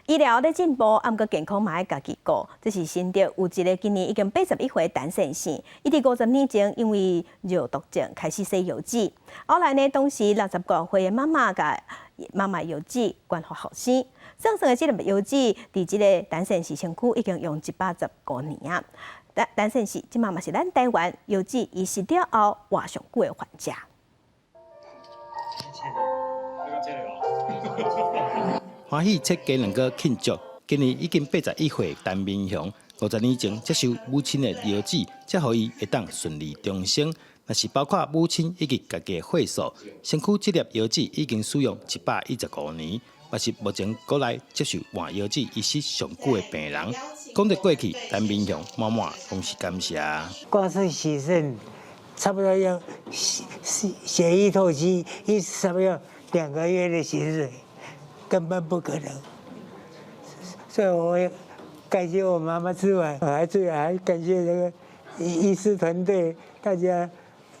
醫療咧進步，毋過健康嘛愛家己顧。這是新竹有一个今年已經81歲陳先生，伊佇50年前因為尿毒症開始洗腰子，後來呢，當時60多歲的媽媽共媽媽腰子捐予後生，算算的這粒腰子，佇這个陳先生身軀已經用115年啊。陳陳先生這馬嘛是咱台灣腰子移植了後活上久的患者。歡喜切雞卵糕慶祝，今年已經81歲陳明雄，50年前接受母親的腰子，才予伊會當順利重生。若是包括母親以及家己的血素，身軀這粒腰子已經使用115年，嘛是目前國內接受換腰子移植上久的病人。講著過去，陳明雄滿滿攏是感謝。光是洗腎，差不多要血液透析，一次差不多要2個月的薪水。根本不可能，所以我也感謝我媽媽之外，還最還感謝這個醫師團隊，大家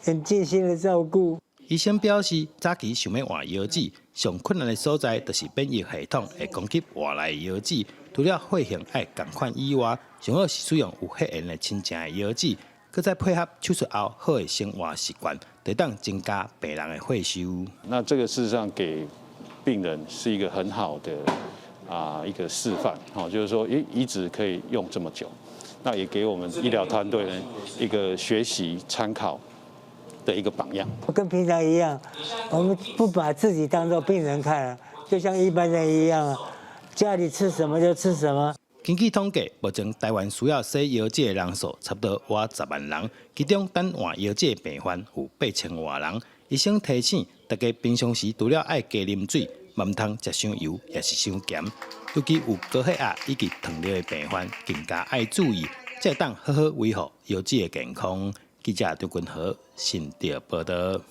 很盡心的照顧。醫生表示，早期想欲換腰子，上困難的所在就是免疫系統會攻擊外來腰子，除了血型愛仝款以外，上好是使用有血緣的親情的腰子，閣再配合手術後好的生活習慣，會當增加病人的血壽。那這個事實上給病人是一個很好的一個示範，就是說，咦，移植可以用這麼久，那也給我們醫療團隊呢一個學習參考的一個榜樣。跟平常一樣，我們不把自己當做病人看，就像一般人一樣，家裡吃什麼就吃什麼。根據統計，目前台灣需要洗腰子的人數差不多倚10萬人，其中等換腰子的病患有8000外人。醫生提醒大家，平常時除了愛加啉水，嘛毋通食傷油，抑是傷鹹。尤其有高血壓以及糖尿的病患，更加愛注意，才會當好好維護腰子的健康。記者張君和新竹報導。